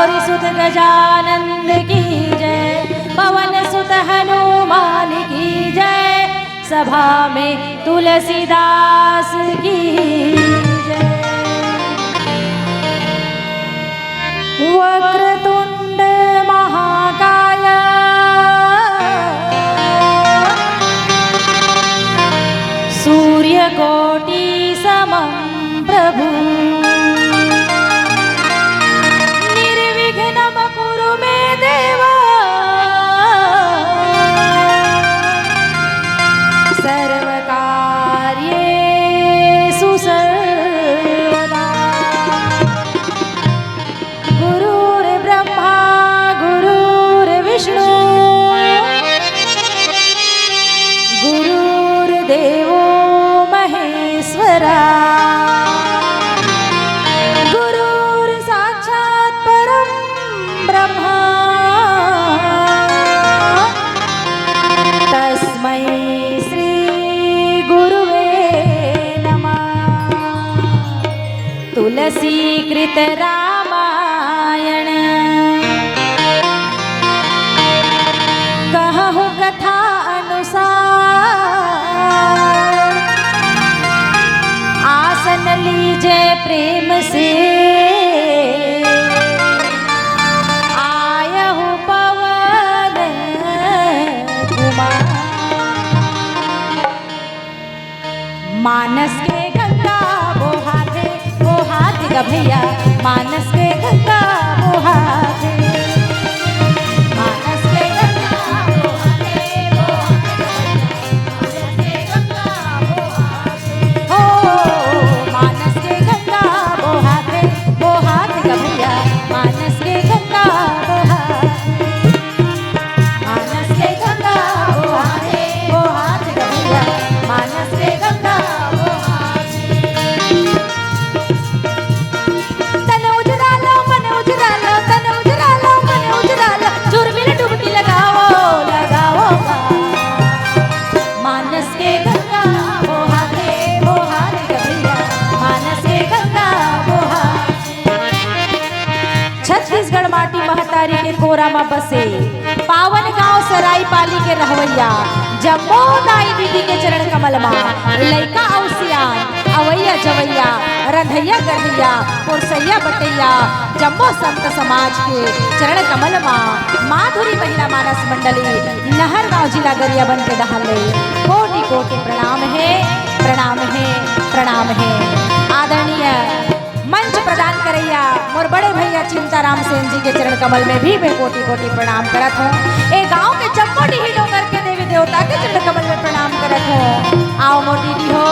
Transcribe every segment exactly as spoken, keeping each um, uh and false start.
गौरी सुत गजानंद की जय, पवन सुत हनुमान की जय, सभा में तुलसीदास की जय। वक्रतुंड महाकाय सूर्यकोटि समं प्रभु निर्विघ्नं कुरु मे देव सर्वकार्येषु सर्वदा। गुरुर्ब्रह्मा गुरुर्विष्णु गुरुर्देवो महेश्वरा। गुरुर्साक्षात् परं ब्रह्मा तस्मै श्री गुरुवे नमः। तुलसी कृत रामायण कहहु कथा अनुसार। आसन लीजे प्रेम से आयहु पवन कुमार। मानस के गंगा बोहाथे, बोहाथे ग भैया, मानस के गंगा बोहाथे। मानस के गंगा बोहाथे, बोहाथे ग भैया, मानस के गंगा बोहाथे। हो, मानस के गंगा बोहाथे, बोहाथे ग भैया, मानस के गंगा बोहाथे। मानस के गंगा बोहाथे, बोहाथे ग भैया, मानस के गंगा बोहाथे। तन उजरा लो, मन उजरा लो, तन उजरा लो, मन उजरा लो, जुर्मिल डुबकी लगाओ, लगाओ बा। मानस के गंगा बोहाथे, बोहाथे ग भैया, मानस के गंगा बोहाथे। छत्तीसगढ़ माटी महतारी के कोरा म बसे पावन गांव सरायपाली के रहवइया जम्मो दाई दीदी के चरण कमल म लइका अउ सियान, अवइया जवइया, रंधइया गढ़इया, पोरसइया बटइया, जम्मो संत समाज के चरण कमल म माधुरी महिला मानस मंडली नहर गांव जिला गरियाबंद के डहार ले कोटि कोटि प्रणाम हे, प्रणाम हे, प्रणाम हे। आदरणीय मंच प्रदान करइया मोर बड़े भैया चिंताराम सेन जी के चरण कमल में भी मैं कोटि कोटि प्रणाम करत हूँ। ए गांव के जम्मो डीही डोंगर के देवी देवता के चरण कमल में प्रणाम करत हूँ। आओ मोर दीदी हो,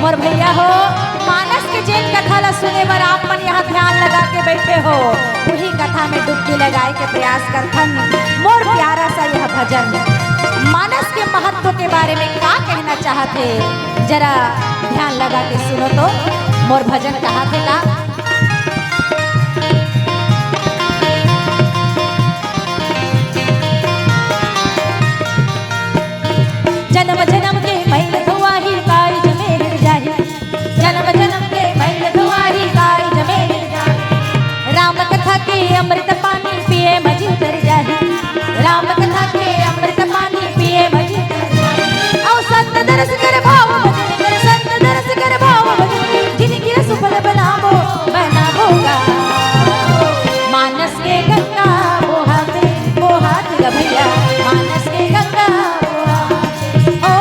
मोर भैया हो, मानस के जेन कथा ला सुने बर आप मन यहाँ ध्यान लगा के बैठे हो, उही कथा में डुबकी लगाए के प्रयास करथन। मोर प्यारा सा यह भजन मानस के महत्व के बारे में का कहना चाहत हे, जरा ध्यान लगा के सुनो तो, मोर भजन कहाथे का। जनम जनम के मैल धोआही, काज मेल जाही। जनम जनम के मैल धोआही, काज मेल जाही। राम कथा के अमृत पानी पिए मजी उतर जाही। राम कथा के अमृत पानी पिए मजी उतर जाही। अउ संत दरस कर भाव भजन कर, संत दरस कर भाव भजन कर, जिनकी सुफल बनाबो, बनाबो गा। मानस के गंगा बोहाथे, बोहाथे ग भैया, मानस के गंगा बोहाथे। ओ,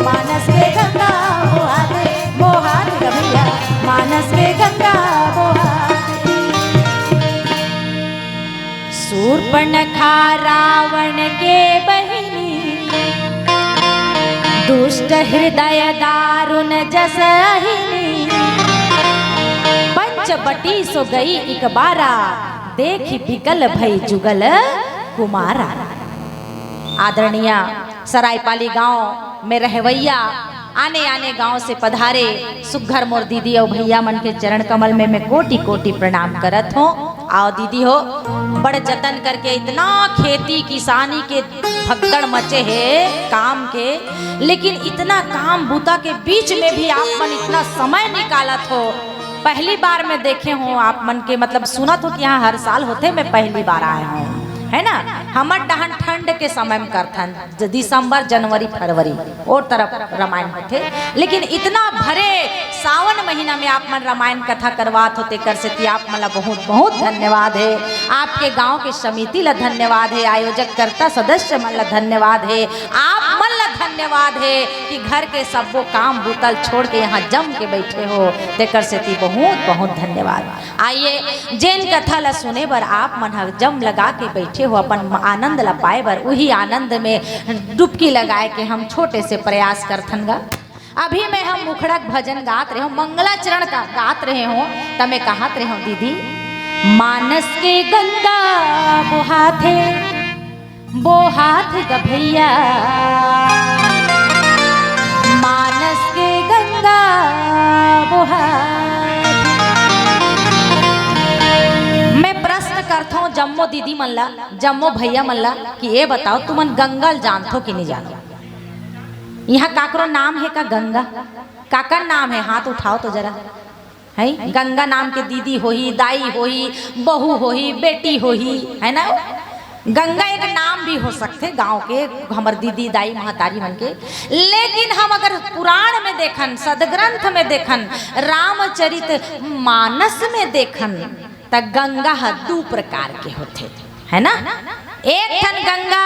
मानस के गंगा बोहाथे, बोहाथे ग भैया, मानस के गंगा बोहाथे। सूर्पनखा रावण के बहिनी, दुष्ट हृदय दारुण जस अहिनी। पंच बटी सो गई इक बारा, देखि बिकल भई जुगल कुमारा। आदरणीय सरायपाली गांव में रहवैया आने आने गांव से पधारे सुग्घर मोर दीदी अउ भैया मन के चरण कमल में मैं कोटि कोटि प्रणाम करत हों। आओ दीदी हो, बड़ जतन करके इतना खेती किसानी के भगदड़ मचे हे काम के, लेकिन इतना काम बूता के बीच में भी आप मन इतना समय निकालत हो। पहली बार मैं देखे हूँ आप मन के, मतलब सुनत हो कि हाँ हर साल होथे, मैं पहली बार आए हूँ, है ना। हमर डहन ठंड के समय में करथन, ज-, दिसंबर, जनवरी, फरवरी, ओ तरफ रामायण होथे। लेकिन इतना भरे सावन महीना में आप मन रामायण कथा करवात हो, तेकर सेती आप मन ला बहुत बहुत धन्यवाद हे। आपके गांव के समिति ला धन्यवाद हे, आयोजककर्ता सदस्य मन ला धन्यवाद हे, आप मन ला धन्यवाद हे कि घर के सब्बो काम बूता ल छोड़ के यहाँ जम के बैठे हो, तेकर सेती बहुत बहुत धन्यवाद। आइए, जेन कथा ला सुने बर आप मन ह जम लगा के बैठे हो, अपन आनंद ला पाए बर, उही आनंद में डुबकी लगाए के हम छोटे से प्रयास करथन गा। अभी मैं हम मुखड़ा के भजन गात रहे हो, मंगलाचरण का गात रहे हो, त मैं कहत रहे हो, दीदी, मानस के गंगा बोहाथे, बोहाथे ग भैया, मानस के गंगा बोहाथे। मैं प्रश्न करथों जम्मो दीदी मन ला, जम्मो भैया मन ला कि ये बताओ, तुमन गंगा ल जानथो कि नहीं जानो? यहाँ काकरो नाम हे का गंगा? काकर नाम हे? हाथ उठाओ तो जरा। है, गंगा नाम के दीदी होही, दाई होही, बहू होही, बेटी होही, है ना? गंगा एक नाम भी हो सकथे गांव के, हमर दीदी, दाई, महतारी मन के। लेकिन हम अगर पुराण में देखन, सदग्रंथ में देखन, रामचरित मानस में देखन, त गंगा ह दू प्रकार के होथे, है ना? एक ठन गंगा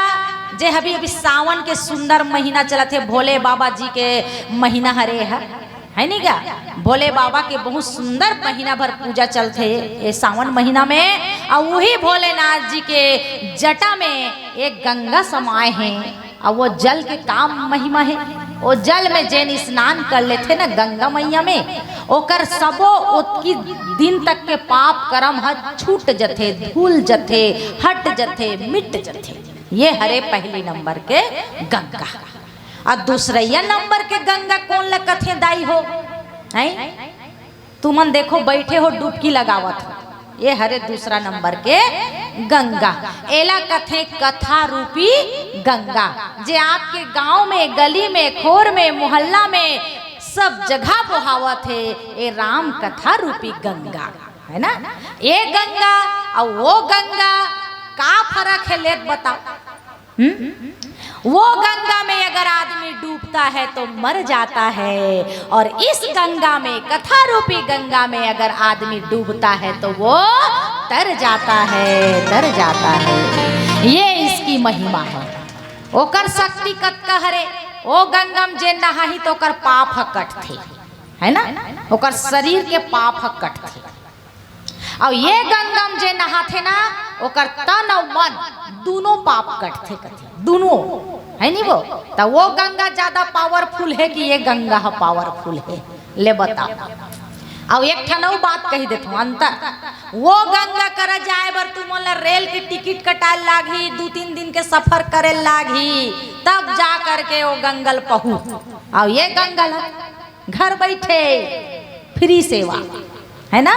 जे अभी, अभी सावन के सुंदर महीना चलत हे, भोले बाबा जी के महीना हरे ह, है नी गा? भोले बाबा के बहुत सुंदर महीना भर पूजा चलथे ये सावन महीना में। अउ उही भोलेनाथ जी के जटा में एक गंगा समाए हे, अउ वो जल के का महिमा हे। वो जल में जेन स्नान कर लेथे ना गंगा मैया में, ओकर सबो ओतकी दिन तक के पाप करम ह छूट जथे, धुल जथे, हट जथे, मिट जथे। ये हरे पहली नंबर के गंगा। अउ दूसरइया नंबर के गंगा कोन ल कथे दाई हो? हैं? तुमन देखो, बैठे हो, डुबकी लगावत हो, ये हरे दूसरा नंबर के गंगा। एला कथे कथा रूपी गंगा, जे आपके गांव में, गली में, खोर में, मोहल्ला में, सब जगह बोहावत हे, ये राम कथा रूपी गंगा, है ना? ये गंगा अउ वो गंगा का फरक हे, लेत बताओ। हम्म? वो गंगा में अगर आदमी डूबता है तो मर जाता है, और इस गंगा में, कथा रूपी गंगा में अगर आदमी डूबता है तो वो तर जाता है, तर जाता है। ये इसकी महिमा है। ओकर शक्ति कतका हरे, ओ गंगा में जे नहाही तो ओकर पाप ह कटथे, है ना? ओकर शरीर के पाप ह कटथे। अउ ये गंगा म जे नहाथे ना, ओकर तन अउ मन दूनों पाप कटथे, कथे दूनों, है नी वो? त वो गंगा ज्यादा पावरफुल हे कि ये गंगा ह पावरफुल हे? ले बताओ। अउ एक ठन अउ बात कही देथों, अंतर। वो गंगा करा जाए बर तुमन ला रेल के टिकट कटाए लागही, दू तीन दिन के सफर करे लागही, तब जा करके वो गंगा ल पहुँच। अउ ये गंगा ल घर बैठे फ्री सेवा, है ना?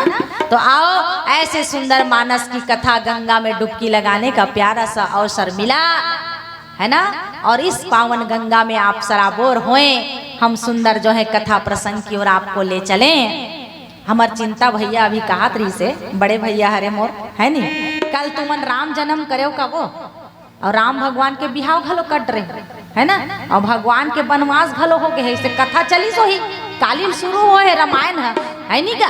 तो आओ, ऐसे सुंदर मानस की कथा, गंगा में डुबकी लगाने का प्यारा सा अवसर मिला, है ना? और इस पावन गंगा में आप सराबोर होएं, हम सुंदर जो है कथा प्रसंग की ओर आपको ले चलें। हमर चिंता भैया अभी कहत रहिसे, बड़े भैया हरे मोर, है नी? कल तुमन राम जन्म करेव का वो? अउ राम भगवान के बिहाव घलो कट रहे, है ना? अउ भगवान के बनवास घलो हो गे हे, इसे कथा चलिस होही, काली ल सुरू होए हे रामायण ह, है नी गा?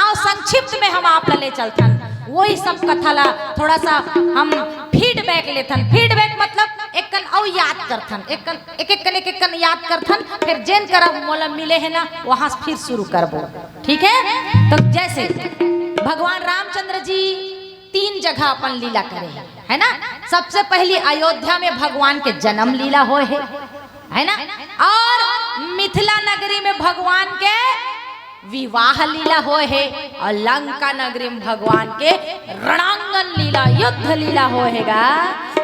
अउ संक्षिप्त में हम आप ला ले चलथन, वही सब कथा ला थोड़ा सा हम फीडबैक लेथन। फीडबैक मतलब एक कन अउ याद करथन, एक कन, एक एक कन, एक एक कन याद करथन, फिर जेन करा मोला मिले हे ना, वहाँ से फिर सुरू करबो, ठीक है? तो जैसे भगवान रामचंद्र जी तीन जगह अपन लीला करे हे, है ना? सबसे पहली अयोध्या में भगवान के जन्म लीला होए हे, है ना? और मिथिला नगरी में भगवान के विवाह लीला होए हे, और लंका नगरी में भगवान के रणांगन लीला, युद्ध लीला होए हे गा।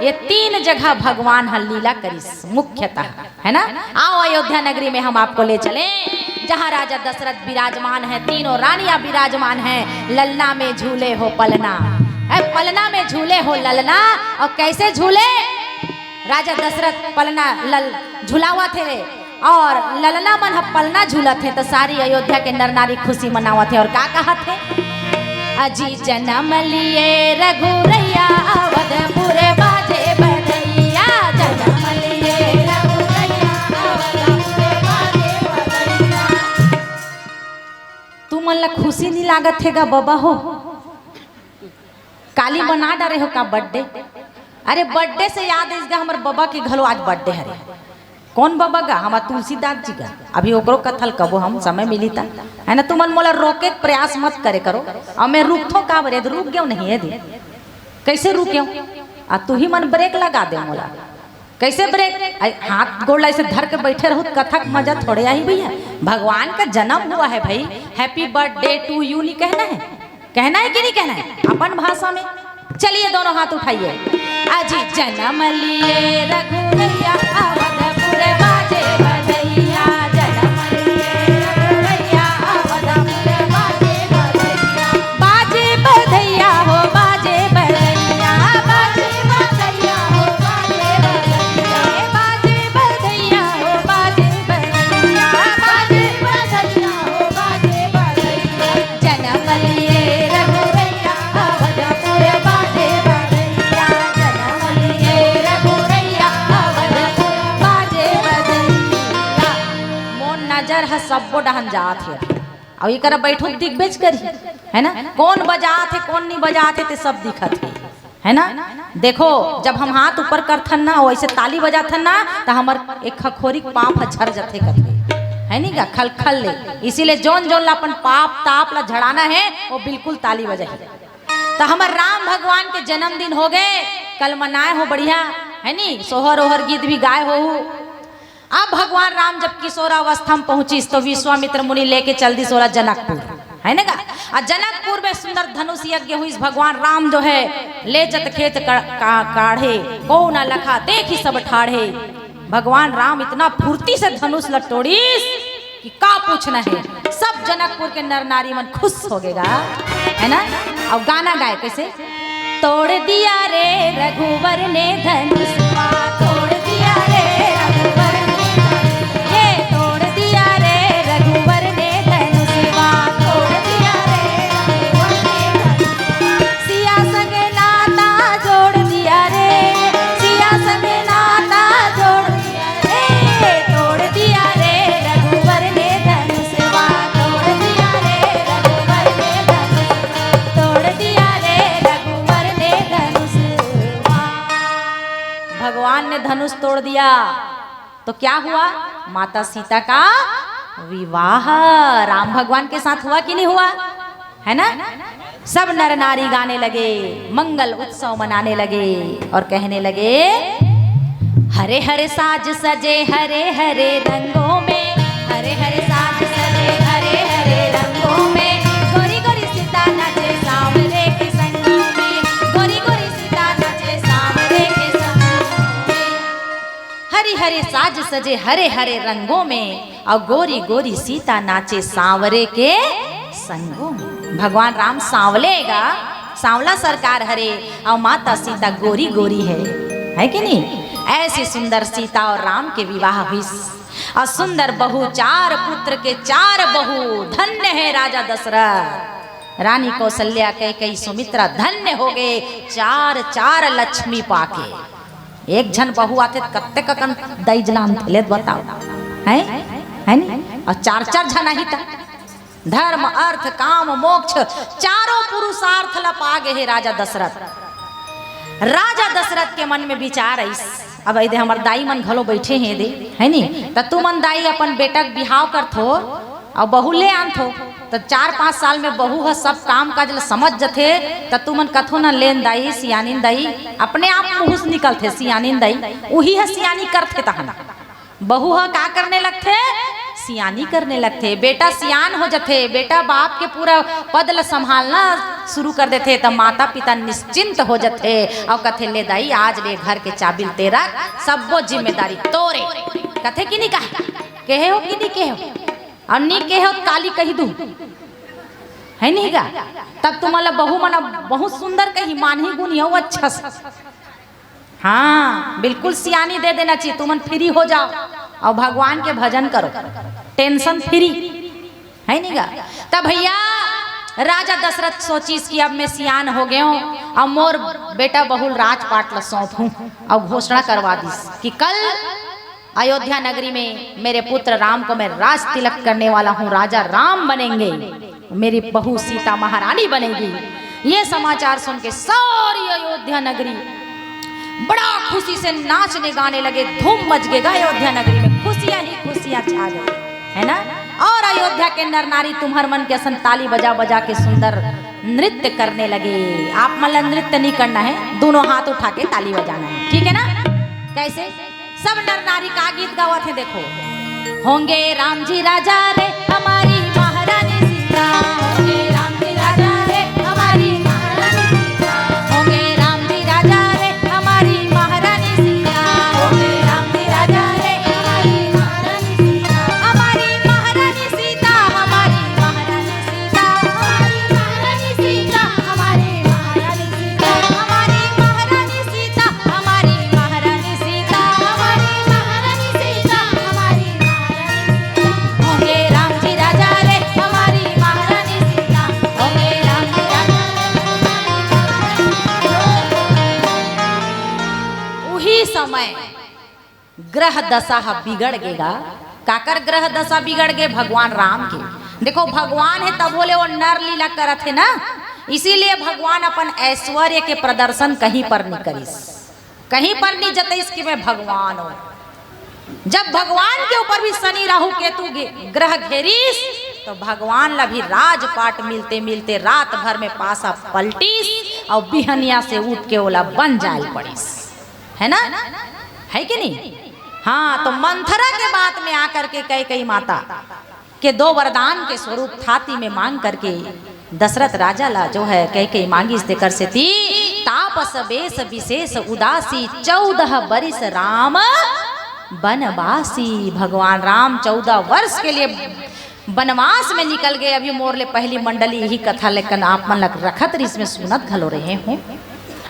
ये तीन जगह भगवान ह लीला करिस मुख्यतः, है ना? आओ अयोध्या नगरी में हम आपको ले चलें, जहाँ राजा दशरथ विराजमान है, तीनों रानियां विराजमान हैं। ललना में झूले हो पलना, ए, पलना में झूले हो ललना। और कैसे झूले? राजा दशरथ पलना लल झुलावत हे रे, और ललना मन ह पलना झूलत हे, त सारी अयोध्या के नर नारी खुशी मनावत हे। और का कहत हे? अजी जनम लिए रघुरैया, अवधपुर बाजे बधैया। जनम लिए रघुरैया, अवधपुर बाजे बधैया। तुमन ला खुशी नहीं लागत हे गा बबा हो? काली मना डरे हो का बर्थडे? अरे बर्थडे से याद आइस गा, हमर बबा के घलो आज बर्थडे हरे। कौन बबा गा? हमर तुलसीदास जी गा। अभी ओकरो कथा ल कबो हम समय मिली त, है ना? तुमन मोला रोके के प्रयास मत करे करो। अब मैं रुकथों का बरे, रुक गेव नहीं है दी। कैसे रुकेव? आ तू ही मन ब्रेक लगा दे मोला। कैसे ब्रेक? आई, हाथ गोड़ ला ऐसे धर के बैठे रहू त कथा के मजा थोड़े आही भैया। भगवान का जन्म हुआ है भाई, happy birthday to you नहीं कहना है? कहना है कि नहीं कहना है अपन भाषा में? चलिए दोनों हाथ उठाइए। अजी जनम लिए रघुरैया, अवधपुर बाजे बधैया। जनम लिए रघुरैया, अवधपुर बाजे बधैया। बाजे बधैया हो, बाजे बधैया, बाजे बधैया हो, बाजे बधैया, बाजे बधैया हो, बाजे बधैया, बाजे बधैया हो, बाजे बधैया। जनम लिए रघुरैया, अवधपुर बाजे बधैया। जनम लिए रघुरैया, अवधपुर बाजे बधैया। मोर नजर ह सब्बो डहन जात हे, अउ एकरा बैठो दिखबेच करही, है ना? कौन बजात हे, कौन नहीं बजात हे, ते सब दिखत हे, है ना? देखो, जब हम हाथ ऊपर करथन ना, वैसे ताली बजाथन ना, त हमर एक खखोरी के पाप ह झर जथे कथे, है नी गा? खलखल ले। इसीलिए जोन जोन ला अपन पाप ताप ला झड़ाना है, वो बिल्कुल ताली बजाही। त हमर राम भगवान के जन्मदिन हो गए, कल मनाए हो बढ़िया, है नी? सोहर ओहर गीत भी गाए हो। अब भगवान राम जब किशोरावस्था में पहुंचिस तो विश्वामित्र मुनि लेके चल दिस ओला जनकपुर, है ना गा? आ जनकपुर में सुंदर धनुष यज्ञ हुइस। भगवान राम जो है लेजत खेत का, का, काढ़े, को न लखा देखि सब ठाढ़े। भगवान राम इतना फुर्ती से धनुष ल टोड़िस कि का पूछना है, सब जनकपुर के नर नारी मन खुश हो गेगा, है ना? अउ गाना गाए कैसे? तोड़ दिया रे रघुवर ने धनुषवा, तोड़ दिया रे रघुवर ने धनुषवा। हे तोड़ दिया रे रघुवर ने धनुषवा, तोड़ दिया रे रघुवर ने धनुषवा। सिया संग नाता जोड़ दिया रे, सिया संग नाता जोड़ दिया रे, तोड़ दिया रे रघुवर ने धनुषवा, तोड़ दिया रे रघुवर ने धनुष, तोड़ दिया रे रघुवर ने धनुषवा। भगवान ने धनुष तोड़ दिया तो क्या हुआ? माता सीता का विवाह राम भगवान के साथ हुआ कि नहीं हुआ? है ना? सब नर नारी गाने लगे, मंगल उत्सव मनाने लगे और कहने लगे, हरे हरे साज सजे हरे हरे रंगों में, हरे हरे साज सजे हरे हरे रंगों में, गोरी गोरी सीता नाचे सांवरे के संगों में, गोरी गोरी सीता नाचे सांवरे के संगों में। हरी हरे साज सजे हरे हरे रंगों में, और गोरी गोरी सीता नाचे सांवरे के संगों में। भगवान राम सांवले गा, सांवला सरकार हरे, और माता सीता गोरी गोरी है, है कि नहीं? ऐसी सुंदर सीता और राम के विवाह हुई, और सुंदर बहू, चार पुत्र के चार बहू, धन्य है राजा दशरथ। रानी कौशल्या, कैकई, सुमित्रा धन्य हो गए, चार चार लक्ष्मी पाके। एक झन बहू आथे त कत्ते ककन दई जलान थेले बताओ, हैं? है नी? और चार चार झन आही त धर्म अर्थ काम मोक्ष चारों पुरुषार्थ ला पा गे हे राजा दशरथ। राजा दशरथ के मन में विचार आइस, अब एदे हमर दाई मन घलो बैठे हे दे, है नी? त तुमन दाई अपन बेटा के बिहाव करथो, अउ बहू ले आनथो, त चार पाँच साल में बहू ह सब काम काज ल समझ जथे, त तुमन कथो न लेन दाई, सियानिन दाई, अपने आप मुँह से निकलथे सियानिन दाई, उही ह सियानी करथे तहन। बहू ह का करने लगथे? सियानी करने लगथे। बेटा सियान हो जथे, बेटा बाप के पूरा पद ल संभालना शुरू कर देथे, त माता पिता निश्चिंत हो जथे अउ कथे, ले दाई, आज ले घर के चाबी ल ते रख, सब्बो जिम्मेदारी तोरे। कथे कि नहीं कहे? कहे हो कि नहीं कहे हो? अउ नी कहे हो त काली कही दू, है नहीं गा? तब तुमन ला बहू मन बहुत सुंदर कही, मानही गुन हो अच्छा से। हाँ, बिल्कुल सियानी दे देना चाहिए, तुमन फ्री हो जाओ। अउ भगवान के भजन करो, टेंशन फ्री, है नी गा? तब भैया, राजा दशरथ सोचिस कि अब मैं सियान हो गयो हूँ, अब मोर बेटा बहुल राजपाट ल सौंपहूँ। अउ घोषणा करवा दिस कि कल अयोध्या नगरी में मेरे पुत्र राम को मैं राज तिलक करने वाला हूँ, राजा राम बनेंगे। मेरी बहू सीता महारानी बनेगी। ये समाचार सुन के सारी अयोध्या नगरी बड़ा खुशी से नाचने गाने लगे, धूम मच गएगा अयोध्या नगरी में, खुशियां ही खुशियां छा गई, है ना? और अयोध्या के नर नारी तुम्हर मन के असन ताली बजा बजा के सुंदर नृत्य करने लगे। आप मन ला नृत्य नहीं करना है, दोनों हाथ उठा के ताली बजाना है, ठीक है ना? कैसे? सब नर नारी का गीत गावत है, देखो। होंगे राम जी राजा रे, हमारी महारानी सीता। होंगे राम जी राजा रे, हमारी महारानी सीता। होंगे राम जी राजा रे, हमारी महारानी सीता। होंगे राम जी राजा रे, हमारी महारानी सीता। हमारी महारानी सीता, हमारी महारानी सीता, हमारी महारानी सीता, हमारी महारानी सीता, हमारी महारानी सीता, हमारी महारानी सीता, हमारी महारानी सीता, हमारी महारानी सीता। होंगे राम जी राजा रे, हमारी महारानी सीता। होंगे राम जी राजा रे, हमारी महारानी सीता। उही समय ग्रह दशा ह बिगड़ गे गा। काकर ग्रह दशा बिगड़ गे? भगवान राम के। देखो, भगवान हे तभो ले वो नर लीला करत हे ना, इसीलिए भगवान अपन ऐश्वर्य के प्रदर्शन कहीं पर नहीं करिस, कहीं पर नहीं जतइस कि मैं भगवान हूँ। जब भगवान के ऊपर भी शनि राहु केतु गे-, ग्रह घेरिस, तो भगवान ला भी राजपाट मिलते मिलते रात भर में पासा पलटिस अउ बिहनिया से उठ के ओला बन जाय ल पड़िस, है ना? है कि नहीं? हाँ, तो मंथरा के बात में आकर के कैकेयी माता के दो वरदान के स्वरूप थाती में मांग करके दशरथ राजा ला जो है कैकेयी मांगिस, तेकर सेती तापस बेस विशेष उदासी, चौदह बरिस राम बनवासी। भगवान राम चौदह वर्ष के लिए वनवास में निकल गए। अभी मोर ले पहली मंडली यही कथा लेकन आप मन लग रखत रहिस, में सुनत घलो रहे हूँ,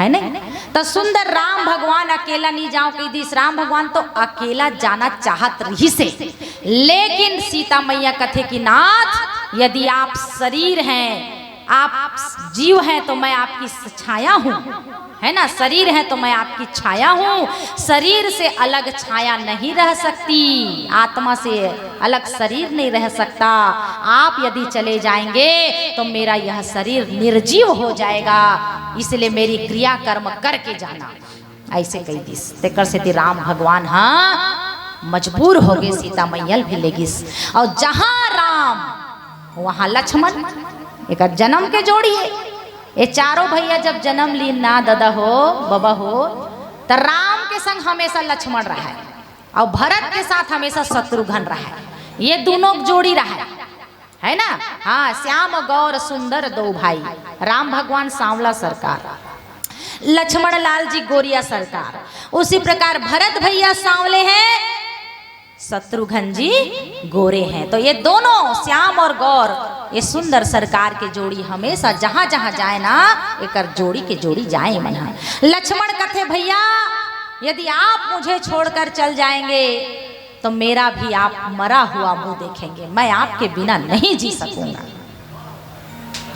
है नहीं? तो सुंदर राम भगवान अकेला नहीं जाओ कही दिस। राम भगवान तो अकेला जाना चाहत रहिस हे, लेकिन सीता मैया कथे कि नाथ, यदि आप शरीर हैं, आप जीव हैं, तो मैं आपकी छाया हूँ, है ना? शरीर है तो मैं आपकी छाया हूँ, शरीर से अलग छाया नहीं रह सकती, आत्मा से अलग शरीर नहीं रह सकता। आप यदि चले जाएंगे तो मेरा यह शरीर निर्जीव हो जाएगा, इसलिए मेरी क्रियाकर्म करके जाना। ऐसे कही दिस। तेकर सेती राम भगवान ह मजबूर हो गए, सीता मैया ल भी ले गिस। और जहाँ राम वहाँ लक्ष्मण, एकर जन्म के जोड़ी हे। ये चारों भैया जब जन्म लीन ना, ददा हो, बबा हो, त राम के संग हमेशा लक्ष्मण रहय और भरत के साथ हमेशा शत्रुघ्न रहय। ये दोनों जोड़ी रहय, है ना? हाँ, श्याम गौर सुंदर दो भाई, राम भगवान सांवला सरकार, लक्ष्मण लाल जी गोरिया सरकार, उसी प्रकार भरत भैया सांवले हैं, शत्रुघ्न जी गोरे हैं। तो ये दोनों श्याम और गौर, ये सुंदर सरकार के जोड़ी हमेशा जहां जहां जाए ना, एकर जोड़ी के जोड़ी जाए मन ह। लक्ष्मण कथे, भैया, यदि आप मुझे छोड़कर चल जाएंगे तो मेरा भी आप मरा हुआ मुंह देखेंगे, मैं आपके बिना नहीं जी सकूंगा।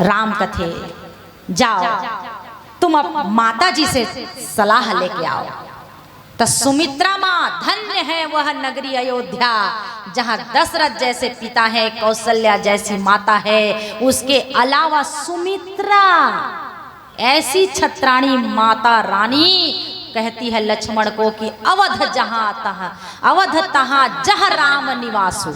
राम कथे, जाओ, तुम अब माता जी से सलाह लेके आओ। तो सुमित्रा माँ, धन्य है वह नगरी अयोध्या, जहाँ दशरथ जैसे पिता है, कौशल्या जैसी माता है, उसके अलावा सुमित्रा ऐसी छत्राणी माता रानी कहती है लक्ष्मण को कि अवध जहाँ तहाँ, अवध तहाँ जह राम निवासु।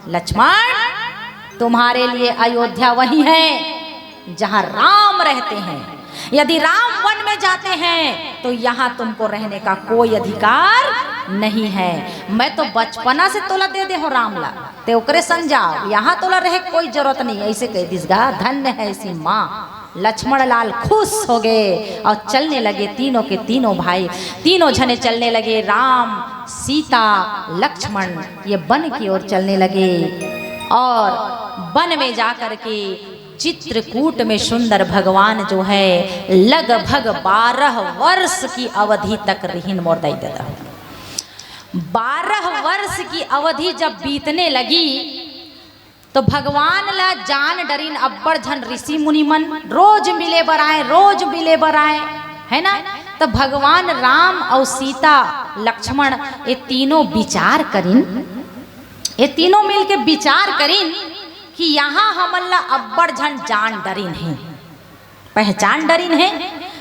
लक्ष्मण, तुम्हारे लिए अयोध्या वही है जहाँ राम रहते हैं। यदि राम वन में जाते हैं तो यहाँ तुमको रहने का कोई अधिकार नहीं है। मैं तो बचपना से तोला दे दे हो राम ला, ते ओकरे संग जाओ, यहाँ तोला रहे कोई जरूरत नहीं। ऐसे कह दिस गा। धन्य है ऐसी माँ। लक्ष्मण लाल खुश हो गए और चलने लगे, तीनों के तीनों भाई, तीनों जने चलने लगे। राम, सीता, लक्ष्मण ये वन की ओर चलने लगे और वन में जा करके चित्रकूट में सुंदर भगवान जो है लगभग बारह वर्ष की अवधि तक रिहिन, मोर दाई ददा। बारह वर्ष की अवधि जब बीतने लगी, तो भगवान ला जान डरिन अब्बड़ झन ऋषि मुनि मन। रोज मिले बर आए, रोज मिले बर आए, है ना? तो भगवान राम अउ सीता, लक्ष्मण, ये तीनों विचार करिन, ये तीनों मिलके विचार करिन कि यहाँ हमन ला अब्बड़ झन जान डरिन हे, पहचान डरिन हे,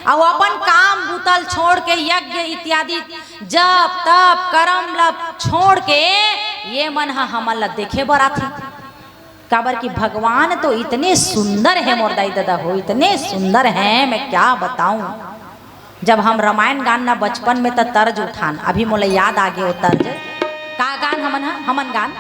अउ अपन काम बुता ल छोड़ के, यज्ञ इत्यादि, जप तप करम ल छोड़ के ये मन ह हमन ल देखे बर आथे। काबर कि भगवान तो इतने सुंदर हे मोर दाई ददा हो, इतने सुंदर हे, मैं क्या बताऊं। जब हम रामायण गान ना बचपन में त तर्ज उठान, अभी मोला याद आगे वो तर्ज। का गान हमन ह? हमन गान,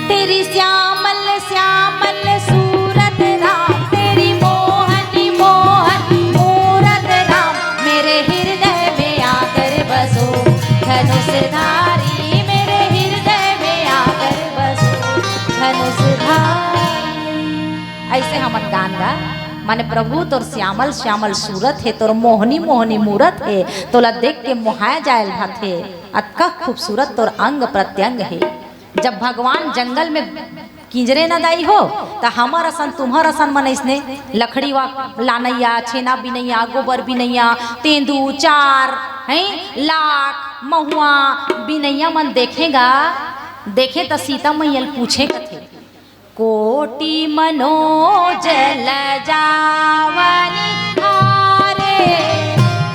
तेरी श्यामल श्यामल सूरत राम, तेरी मोहनी मोहन मूरत राम, मेरे हृदय में आकर बसो धनुषधारी, मेरे हृदय में आकर बसो धनुषधारी। ऐसे हमन गान गा, माने प्रभु तोर श्यामल श्यामल सूरत हे, तोर मोहनी मोहनी मूरत हे, तोला देख के मोहाय जायल भाथे। अतका खूबसूरत तोर अंग प्रत्यंग हे। जब भगवान जंगल में किंजरे न दाई हो, त हमर असन तुम्हर असन मन इसने लकड़ी वा लानैया, छेना बिनैया, गोबर बिनैया, तेंदू, चार, हैं, लाख, महुआ बिनैया मन देखेगा, देखे त सीता मैया ल पूछे कथे, कोटि मनोजल जावनि हारे,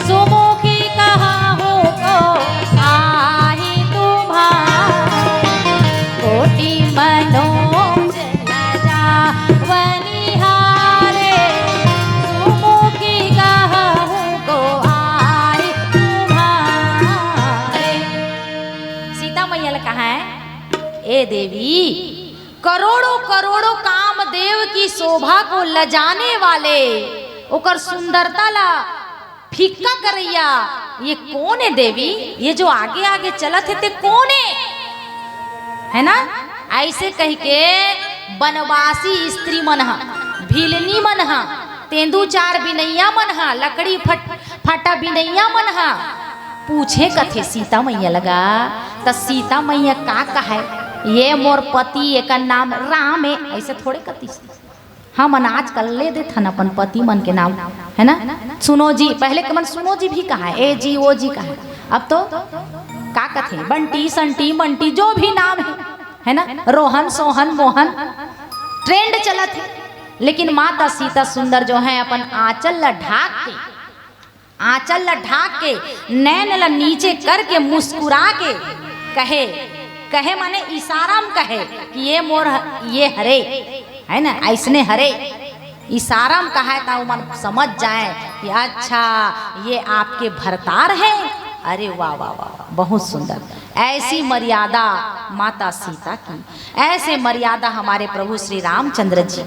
सुमुखी कहहु को आहि तुम्हारे। कोटि मनोजल जावनि हारे, सुमुखी कहहु को आहि तुम्हारे। सीता मैया ल कहा है, ए देवी, करोड़ों करोड़ों कामदेव की शोभा को लजाने वाले, ओकर सुंदरता ला फीका करैया, ये कोन हे देवी? ये जो आगे आगे चलत हे ते कोन हे? है ना? ऐसे कहिके बनवासी स्त्री मन ह, भिलनी मन ह, तेंदू चार बिनैया मन ह, लकड़ी फट-, फाटा बिनैया मन ह पूछे कथे सीता मैया ल गा, त सीता मैया का कहे, ये मोर पति, एकर नाम राम हे, ऐसे थोड़े कतिस। हमन आजकल ले देथन अपन पति मन के नाम, है ना? सुनो जी, पहले के मन सुनो जी भी कहा है, ए जी, ओ जी कहा है। अब तो का कथे, बंटी, संटी, मंटी, जो भी नाम है, है ना? रोहन, सोहन, मोहन, ट्रेंड चलत है। लेकिन माता सीता सुंदर जो है, अपन आंचल ला ढाक के, आंचल ला ढाक के, नैन ला नीचे करके, मुस्कुरा के कहे, कहे माने इशारा म कहे कि ये मोर ह-, ये हरे, है ना, ऐसने हरे। इशारा म कहे त ओमन समझ जाए कि अच्छा, ये आपके भरतार है। अरे वाह, वाह, वाह, वाह, बहुत सुंदर। ऐसी मर्यादा माता सीता की, ऐसे मर्यादा हमारे प्रभु श्री रामचंद्र जी,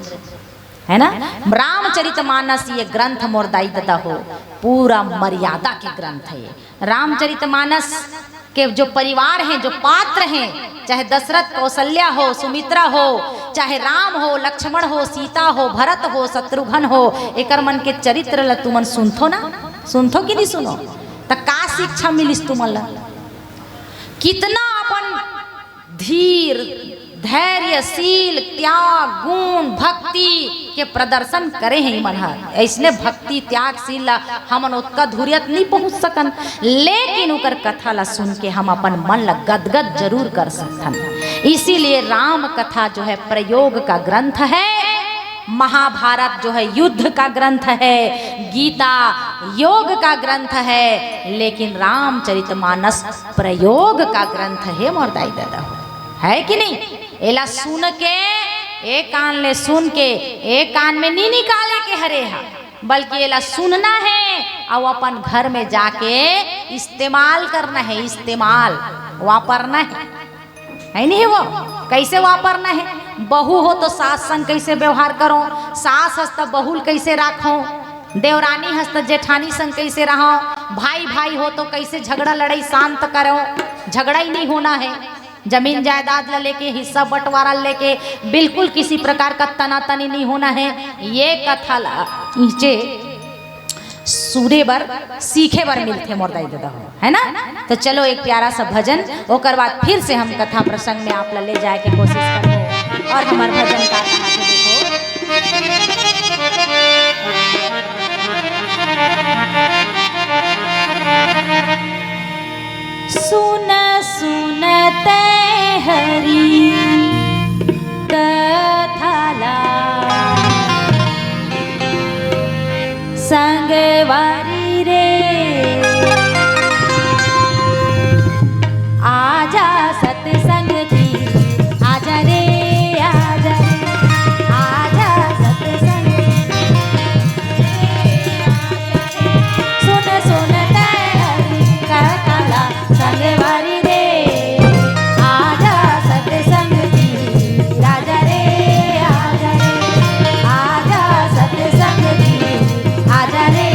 है ना? रामचरितमानस ये ग्रंथ मोर दाई ददा हो, पूरा मर्यादा के ग्रंथ है ये। रामचरितमानस के जो परिवार हैं, जो पात्र हैं, चाहे दशरथ, कौशल्या हो, सुमित्रा हो, चाहे राम हो, लक्ष्मण हो, सीता हो, भरत हो, शत्रुघ्न हो, एकर मन के चरित्र ल तुमन सुनथो ना, सुनथो कि नहीं सुनो, त का शिक्षा मिलिस तुमन ल? कितना अपन धीर, धैर्यशील, त्याग, गुण, भक्ति के प्रदर्शन करे हैं इमन ह। ऐसने भक्ति, त्यागशील ला हमन ओतका धुरियत नहीं पहुंच सकन, लेकिन ओकर कथा ला सुन के हम अपन मन ला गदगद जरूर कर सकथन। इसीलिए राम कथा जो है प्रयोग का ग्रंथ है, महाभारत जो है युद्ध का ग्रंथ है, गीता योग का ग्रंथ है, लेकिन रामचरितमानस प्रयोग का ग्रंथ है मोर दाई ददा हो, है कि नहीं? एला सुन के, एक कान ले सुन के, एक कान में नहीं निकाले के हरे हा, बल्कि एला सुनना है अउ अपन घर में जाके इस्तेमाल करना है, इस्तेमाल, वापरना है, है नहीं वो? कैसे वापरना है? बहू हो तो सास संग कैसे व्यवहार करो, सास हस त बहू ल कैसे राखो, देवरानी हस त जेठानी संग कैसे रहो, भाई भाई हो तो कैसे झगड़ा लड़ाई शांत करो, झगड़ा ही नहीं होना है। जमीन जायदाद ला लेके, हिस्सा बंटवारा लेके बिल्कुल किसी प्रकार का तनातनी नहीं होना है। ये कथा ला इचे सुने बर, सीखे बर मिलथे मोर दाई ददा हो, है ना? तो चलो एक प्यारा सा भजन, ओकर बाद फिर से हम कथा प्रसंग में आप ला ले जाए के कोशिश करबो और हमर भजन का कहा थे देखो। सुन सुन तै हरि कथा ला संगवारी रे, आजा सतसंग की, आजा रे, आजा रे, आजा सतसंग। सुन सुन तै हरि कथा ला संगवारी रे, आजा सतसंग की, आजा रे, आजा रे, आजा सतसंग की, आजा रे,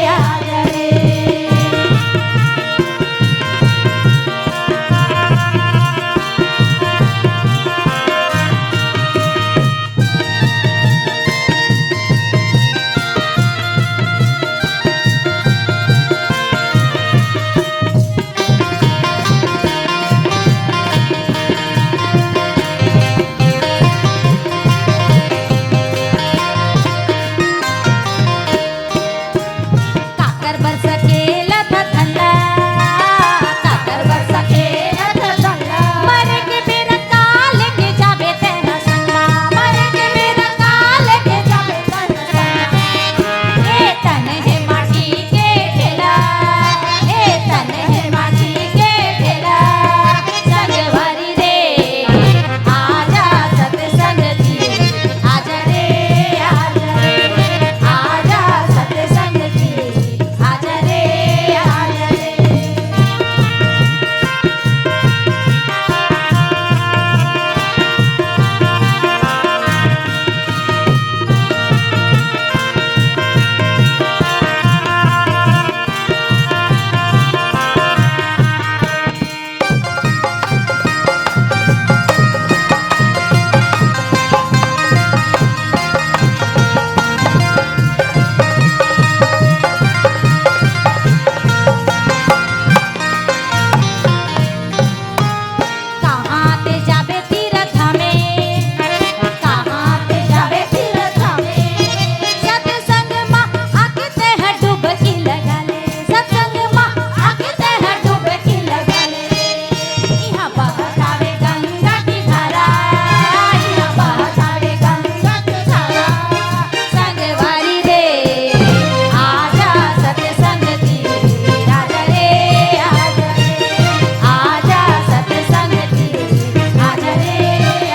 आजा रे। काकर बर सकेला था धंधा, काकर बर सकेला था धंधा। मरे के बेरा का लेके जाबे तेहा संगमा, मरे के बेरा का लेके जाबे तेहा संगमा। ए तन हे माटी के ढेला, ए तन हे माटी के ढेला। संगवारी रे, आजा सतसंग की, आजा रे, आजा रे, आजा सतसंग की, आजा रे, आजा रे। कहाँ ते जाबे तीरथ में, कहाँ ते जाबे तीरथ में, सत्संग मा आके तेह डुबकी लगा ले, सत्संग मा आके तेह डुबकी लगा ले। इहाँ बहत आवे गंगा की धारा, इहाँ बहत आवे गंगा की धारा। संगवारी रे, आजा सतसंग की, आजा रे, आजा रे, आजा सतसंग की, आजा रे,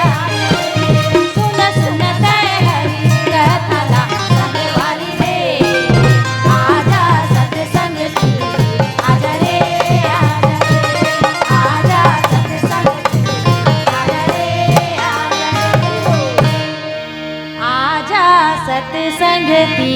आजा रे। सुन सुन तै हरि कथा ला संगवारी रे, आजा सतसंग की, आजा रे, आजा रे, आजा सतसंग की, आजा रे, आजा रे। आजा सतसंग की,